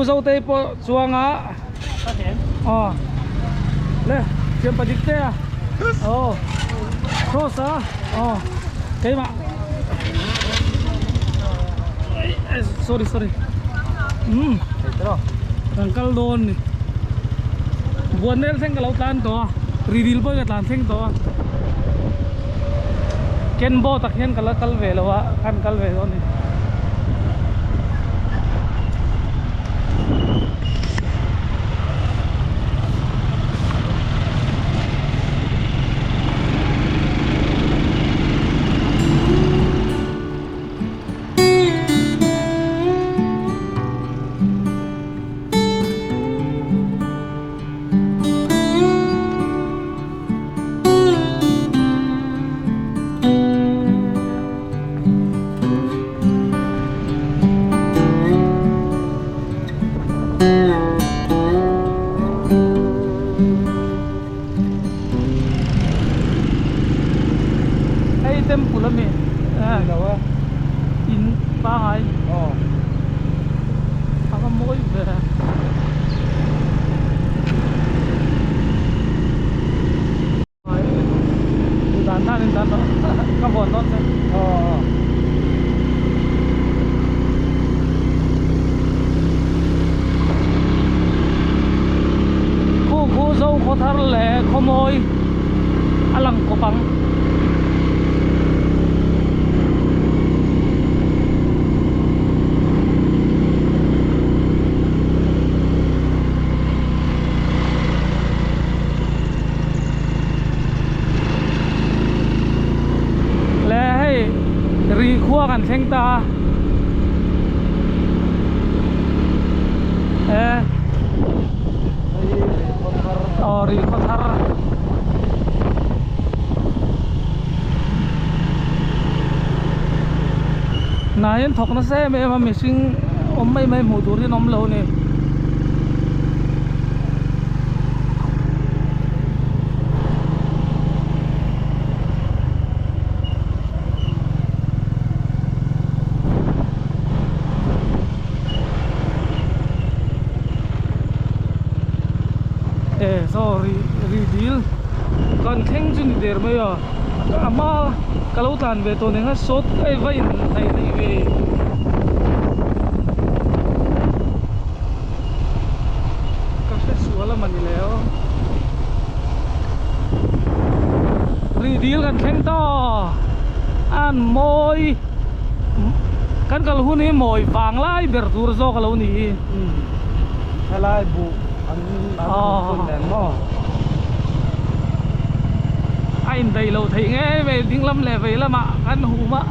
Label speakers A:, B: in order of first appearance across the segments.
A: Zotei pawh chuang a aw le thiam padik te a aw cross a aw keimah sorry sorry um kan kal dawn ni buan nel thleng ka lo tlan tawh a ridil pawh ka tlan thleng tawh a ken boat ah khian ka la kal ve lo a khan kal ve dawn ni. Hei temple ami in pangai a va mawi ve. Dan dan in dan ka vawn dawn che. Khu khu zo khaw thar leh khaw mawi a lang kawp ang. Le hei ri khua kan thleng ta a e aw ri khaw thar hna hi an thawk nasa em em a mihring awm mai mai hmuh tur hi an awm lo a ni. E saw ri ri dil kan thleng chu ni der mai a a hma ka lo tlan ve tawh nen khan sawt a va in hnaih hnaih ve. Ka hre sual a mani leh aw. Rih dil kan thleng ta an mawi kan kal hun hi mawi vang lai ber tur zawk a lo ni hi.
B: Helai buh an an buh hun nen maw.
A: A indaih loh theih ngei mai ding lam leh vei lamah kan hum a.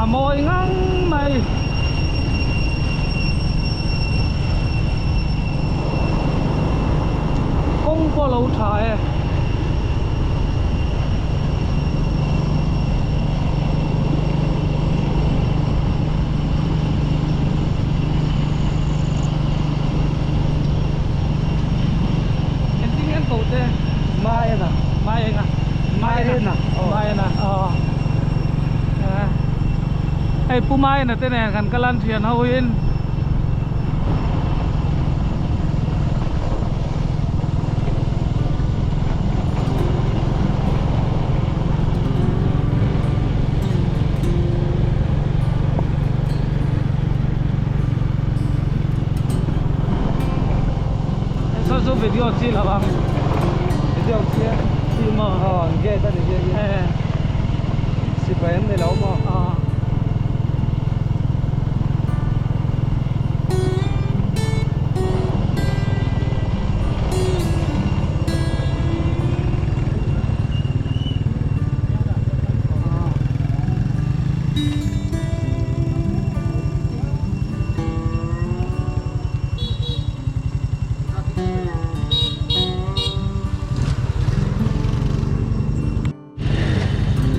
A: A mawi ngang mai. Kawng pawh a lo tha e. Engtin nge an ko che?
B: Maena.
A: Maenga.
B: Maena.
A: Maena. Aw. Hei Pu Maena te nen kan kal an thian ho in. Saw chu video chi lo ang
B: video chi a
A: chi maw
B: aw an gate a ni hi sipai an ni lo maw
A: aw.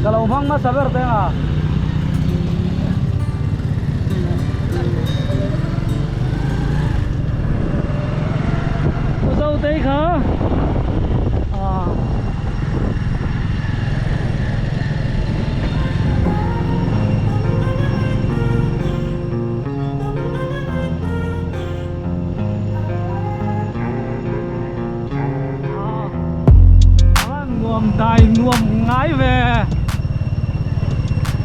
B: Ka lo hmang hmasa ber teng a.
A: Zotei kha ah. Nuam dai nuam ngai ve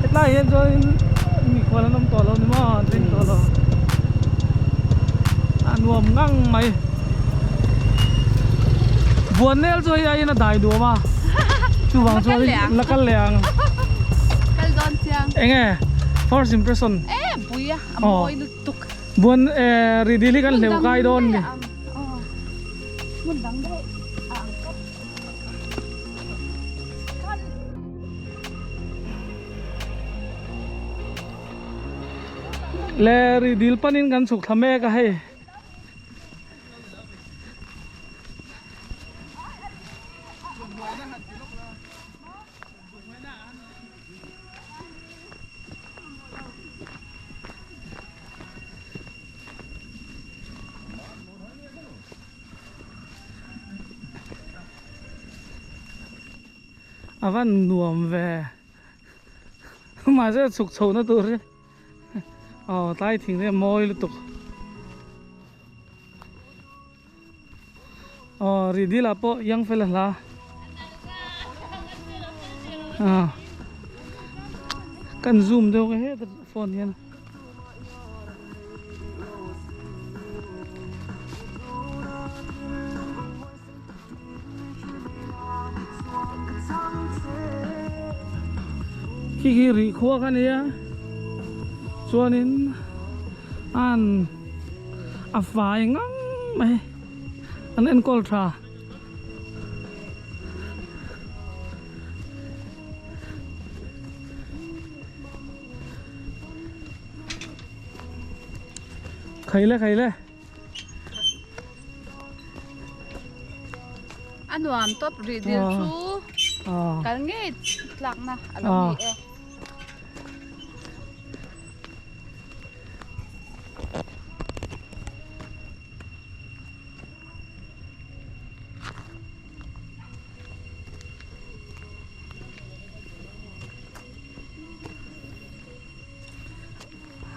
A: hetlai hian chuanin mikhual an awm tawh lo ni maw an thleng tawh lo a nuam ngang mai buan nel chu hei aiin a dai duam a chuvang chuan la kal leh ang
C: kal dawn chiang
A: enge first impression
C: e pui a a mawi lutuk
A: buan ri dil hi kan hleuh kai dawn ni
C: hmun dang daih a ang tawp.
A: Le ri dil panin kan chhuk thla mek a hei. A van nuam ve mahse chhuk chho na tur hi aw tlai thing te a mawi lutuk aw ri dil ah pawh young fella hla ah kan zoom deuh ka heta phone hian. Khi khi rih khuak a nia chuanin an a fai ngang mai an enkawl tha. Khaile khaile.
C: A nuam tawp rih dil chu kal ngei tlakna a lo ni e.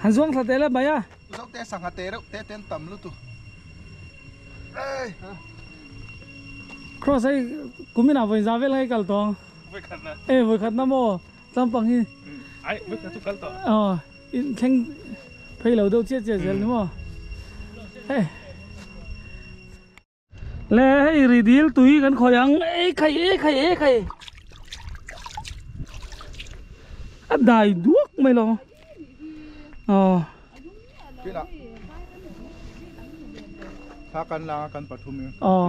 A: Han zuang thla teh le bai a.
D: Zo te sangha te reuh te ten tam lutuk. Ei.
A: Cross hei kumin ah vawi za vel hei kal tawng.
E: Vawi khat na.
A: E vawi khat na maw tlampang hi.
E: Ai vawi khat chu kal tawh.
A: Aw in thleng phei lo deuh chiah chiah zel ni maw. Hei. Le hei ri dil tui kan khawih ang ei khai ei khai ei khai a dai duak mai lo aw
D: Tha kan lang a kan pathum in
A: aw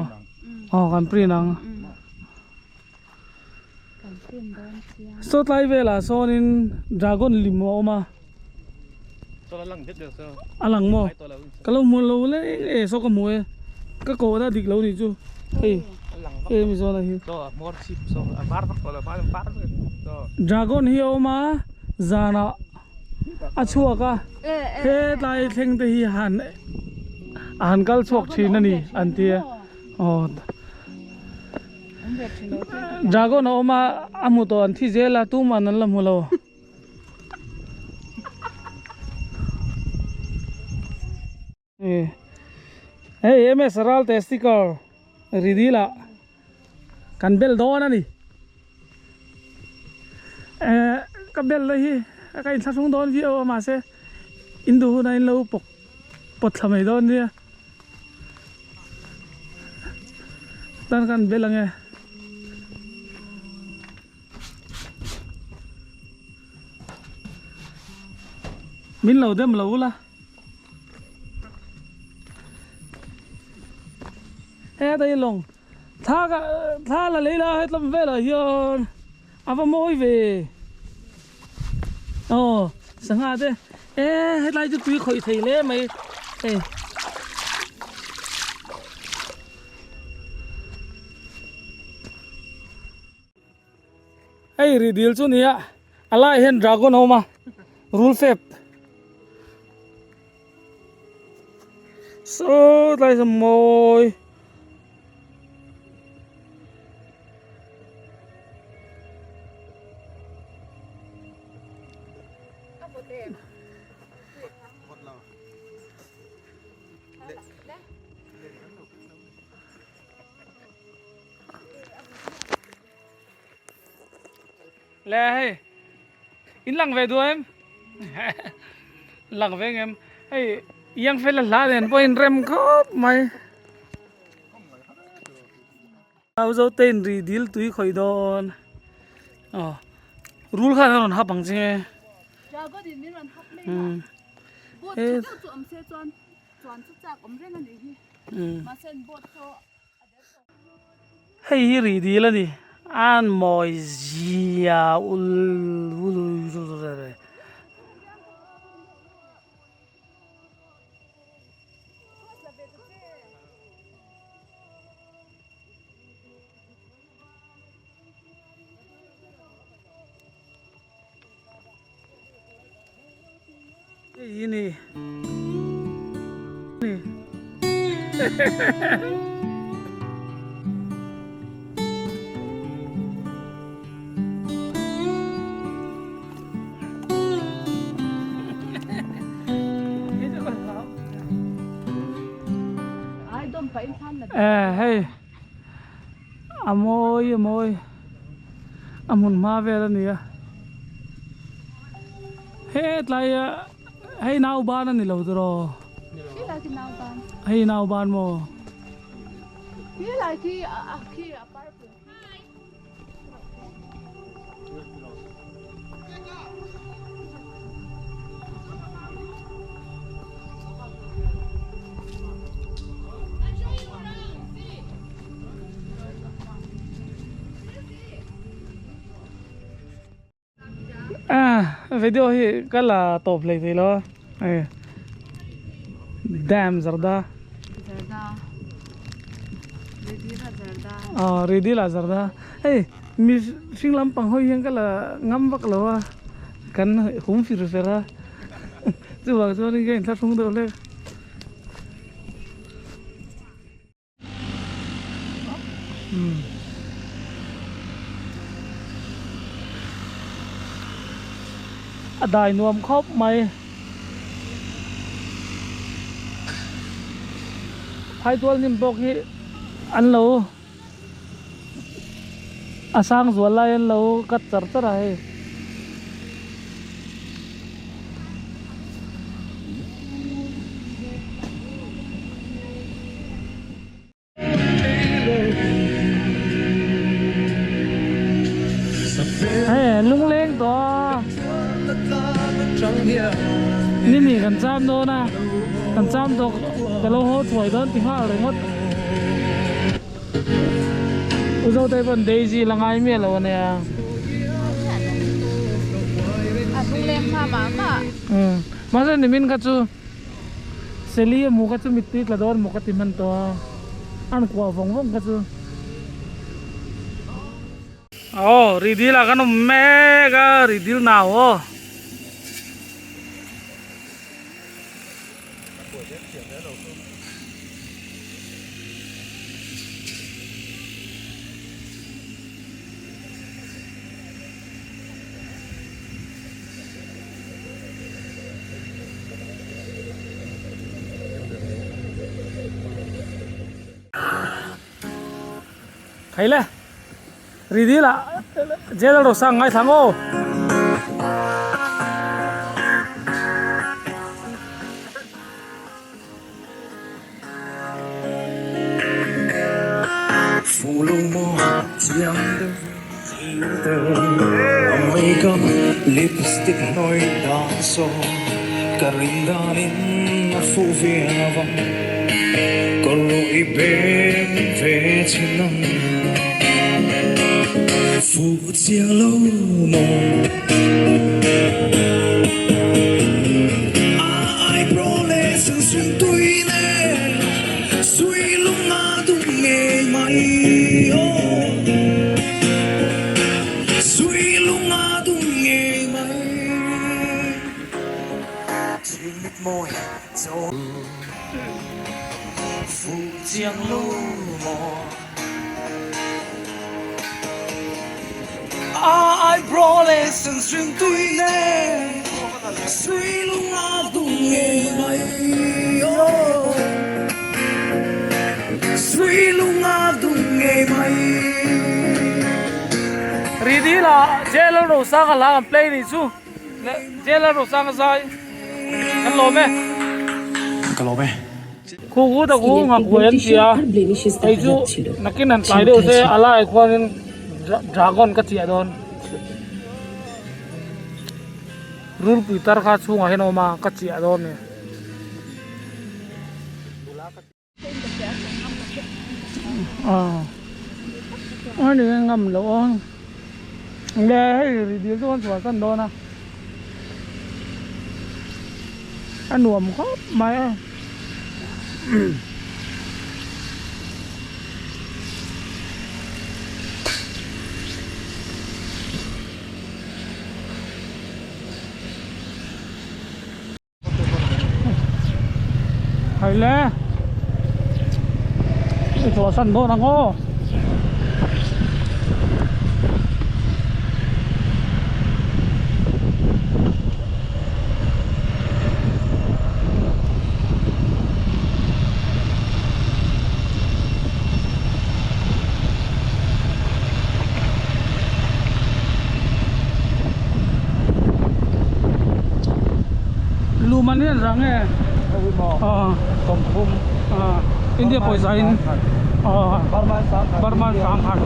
A: aw kan print ang saw tlai velah sawnin dragon lim a awm a a lang maw ka lo hmu lo le e saw ka hmu e ka kawh na dik lo nih chu hei hei mi zawn ah hian dragon hi a awm a zanah a chhuak a hetlai thleng te hi han a han kal chhuak thin a ni an tia aw. Dragon a awm a a hmu tawh an thi zel a tuman an la hmu lo. Hei MS Ralte sticker ri dil ah kan bel dawn a ni. Eh ka bel na hi ka inthlahrung dawn viau a mahse in duh hunah in lo pawk pawt thla mai dawn nia. Tan kan bel ange. Min lo dem lo ula. He dai lawng thla ka thla la lei la hetlam velah hian a va mawi ve. Aw sangha te e hetlai chu tui khawih thei hle mai hei. Hei ri dil chu nia a lai hian dragon a awm a rul fep saw tlai saw mawi. Le hei in lang ve duh em lang ve ngem hei iang fel a hla nen pawh in rem khawp mai au zo te in ri dil tui khawih dawn aw rul khan a rawn hap ang che nge
C: Dragon in min rawn hap mai a boat tha deuh chu awm se chuan chuan chu chak awm reng a nih hi mahse an boat chu
A: Hei hi rih dil a ni. An mawi zia ul ul ul. Hei hi ni. Ni. Eh hei a mawi a mawi a hmun hma vel a ni a hetlai ah hei nau ban a ni lo tiraw hei nau ban maw. Video hi ka la tawp hlei thei lo a hei dam zarda aw redi la zarda hei mi hring lampang hawi hian ka la ngam vak lo a kan hum fir fer a chuvang chuanin ka inthlahrung deuh hlek. A dai nuam khawp mai. Phaitual hnim bawk hi an lo a sang zual lai an lo cut char char a hei. Hei lungleng tawh a ni ni kan cham dawn a kan cham tawh ka lo haw thuai dawn ti nghal ringawt U Zotei pawn Daisy la ngai miah lo ania.
C: A lungleng hma mah mah.
A: Mahse nimin kha chu Seli a mu kha chu mittui tla dawn maw ka ti hman tawh a, an kuah vawng vawng kha chu. Aw ri dil ah kan awm mek a, ri dil nau aw. Thei le ri dil ah jail ro sang ngai thlang aw. Ridi la Jail Rosanga hla kan play nih chu leh Jail Rosanga zai kan lawm e.
F: Ka lawm e.
A: Khu khu ta khu ngak huai an ti a hei chu nakin han tlai deuh se a laiah khuanin dragon ka chiah dawn rulpui tar kha chhungah hian a awm a ka chiah dawn a ni. Ani ngam lo a le hei ri dil chu kan chhuah san dawn a a nuam khawp mai a. Haile I chhuahsan dawn ang aw. Luman hian rang e India pawisa in Burma sangkhat.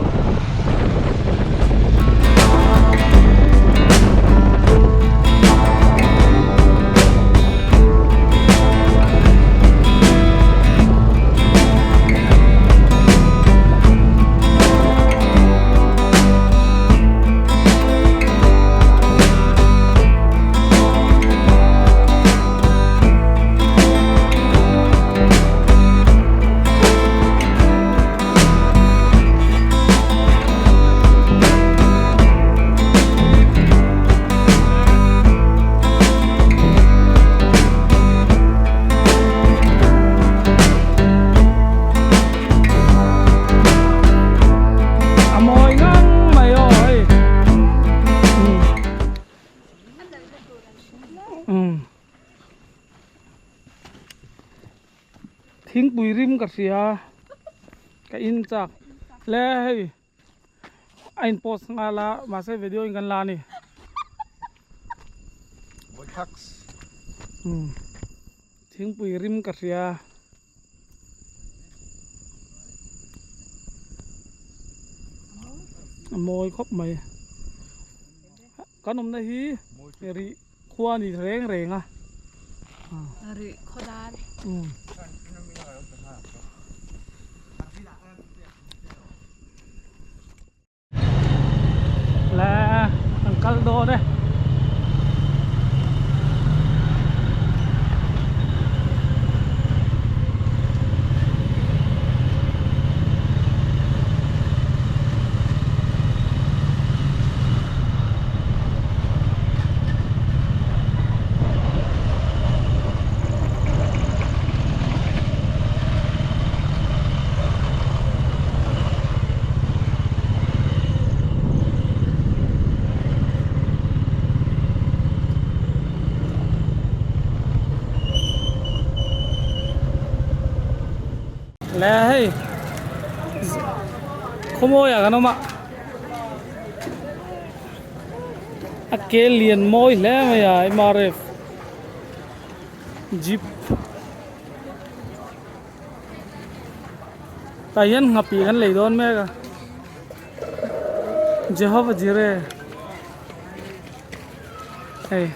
A: A mawi ngang mai aw hei umm thingpui rim ka hria ka in chak le hei a in post nghal a mahse video in kan la a ni umm thingpui rim ka hria. A mawi khawp mai kan awmna hi rih khua a ni reng reng a
C: rih khaw dar
A: Le an kal dawn e. Le hei khawmawi ah kan awm a a ke lian mawi hle mai a mrf jeep. Tah hian nghapih kan lei dawn mek a Jehovah Jireh hei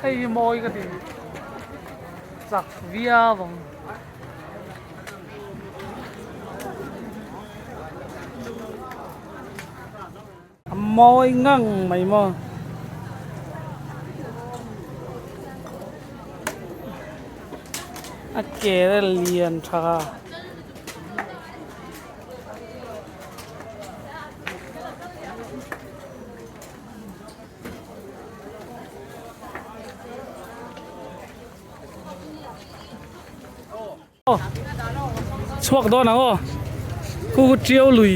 A: hei hi mawi ka ti chak viau ang. A mawi ngang mai maw. A ke a lian tha a. Chhuak dawn ang aw khu khu tiau lui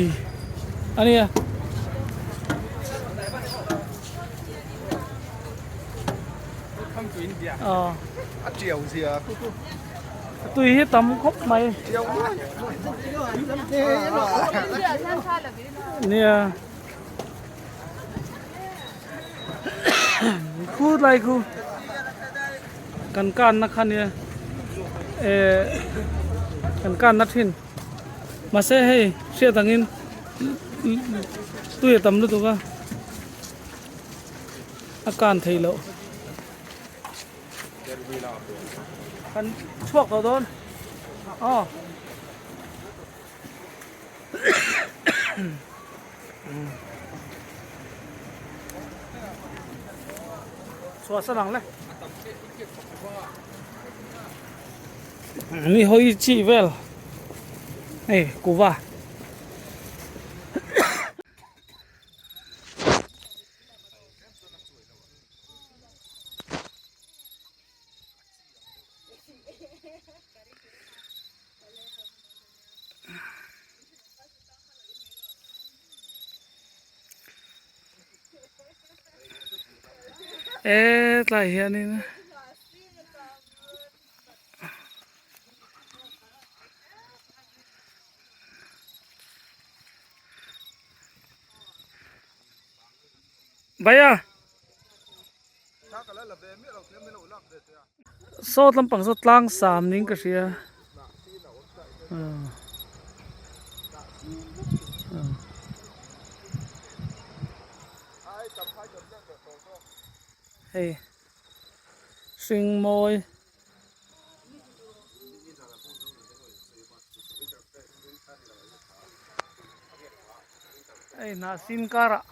A: a nia.
D: A tiau zia khu khu.
A: Tui hi tam khawp mai. Nia. Khu lai khu kan kan na kha nia eh kan kan na thin mahse hei hriat angin tui a tam lutuk a a kan theih loh. Kan chhuak tawh dawn aw. Chhuah san ang le. Mi hawi chi vel hei kuva. E tlai hianin Bhaiya Saw lampang saw tlang sam niin ka hria hei hring mawi. Hei hnahsin karah.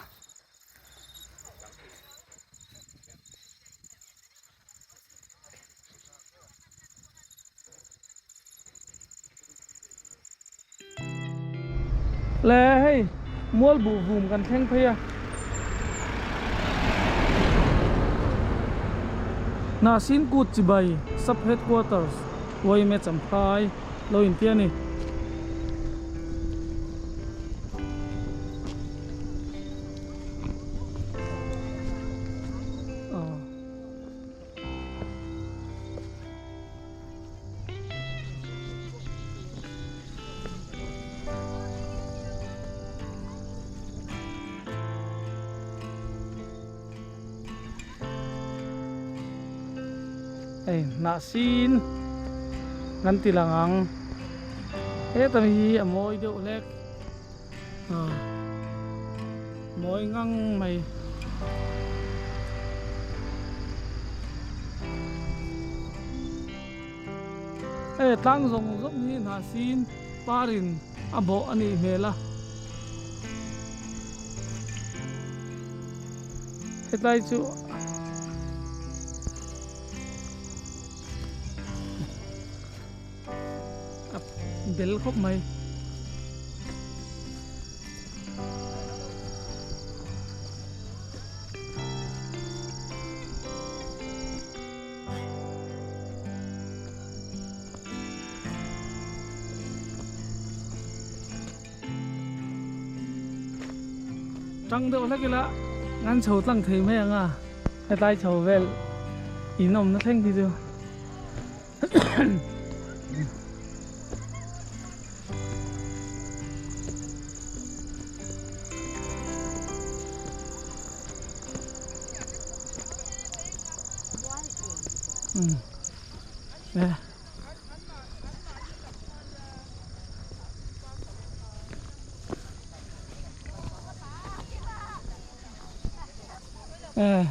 A: Le hei mual buh vum kan thleng phei a Hnahsin kut chibai sub headquarters Uaime Champhai lo inti a ni. Hei hnah sin kan ti lang ang heta hi a mawi deuh hlek. Mawi ngang mai. Hei tlang zawng zawng hi hnahsin parin a bawh a nih hmel a. Hetlai chu a bel khawp mai. Tang deuh hlek ila ngan chho tlang thei mai ang a hetlai chho vel in awmna thleng hi chu.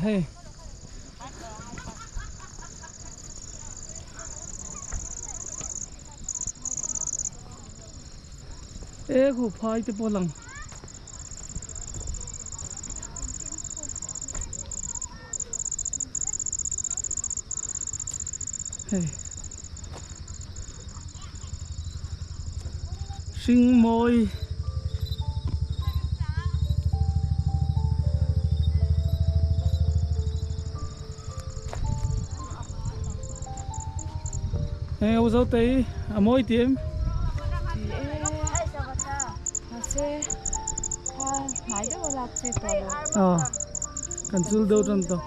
A: Hei e khu phai te pawh lang hei hring mawi. Hei u zo tei a mawi ti em? Aw kan chul deuh tan tawh.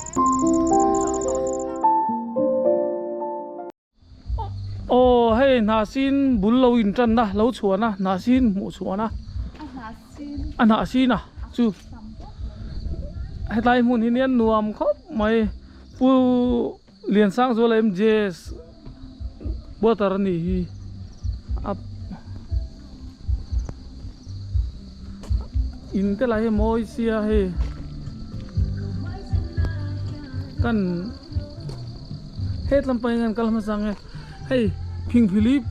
A: Aw hei. Hei hnahsin bul lo in tan na lo chhuah na hnahsin hmuh chhuah na a hnahsin a chu hetlai hmun hi nia nuam khawp mai pu Liansangzuala MJS quarter a nih hi a in te lah hi mawi sia hei kan hetlam pawh hian kan kal hmasa ang e hei phingphilip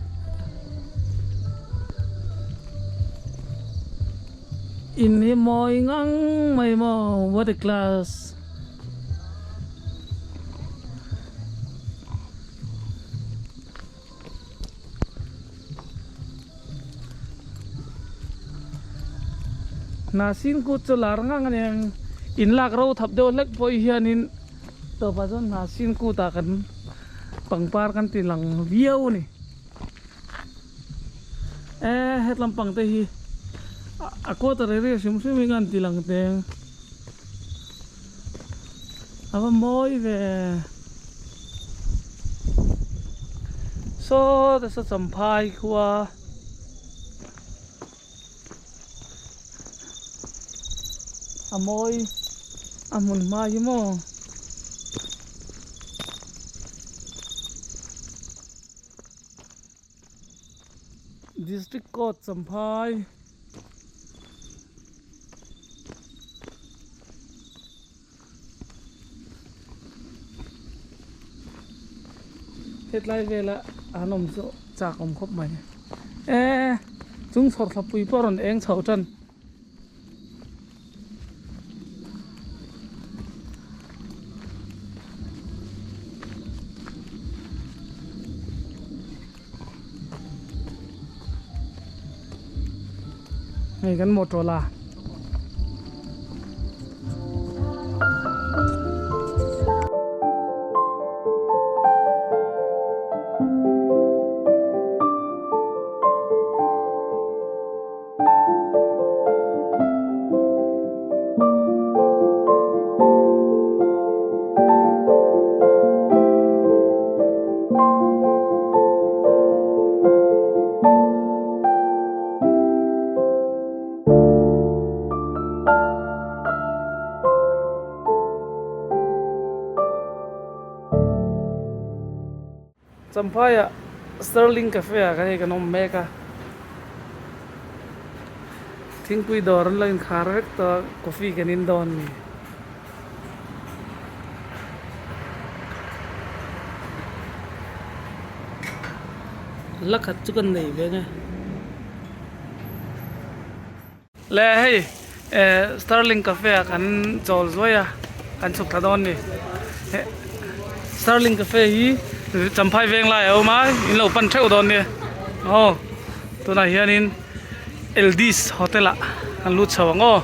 A: in hi mawi ngang mai maw what a class. Hnahsin kut chu lar ngang a nia in lak ro thap deuh hlek pawh hianin tawpah chuan hnahsin kutah kan pangpar kan ti lang viau a ni e hetlam pang te hi a quarter area hrim hrim hi kan ti lang teng. A va mawi ve saw te saw champhai khua a mawi a hmun hma hi maw. District court champhai. Hetlai vela an awm chu chak awm khawp mai e chung chhawr thlapui pawh a rawn eng chhoh tan. Hei kan motor la. Champhaiah Sterling Cafe ah khan hei kan awm mek a, thingpui dawr an lo inkhar vek tawh a, coffee kan in dawn a ni. La khat chu kan nei ve nge. Le hei eh Sterling Cafe ah kan chawl zuai a kan chhuk thla dawn ni Sterling Cafe hi Champhai veng lai a awm a in lo pan theuh dawn nia aw tunah hianin Eldis Hotel ah kan lut chho ang aw.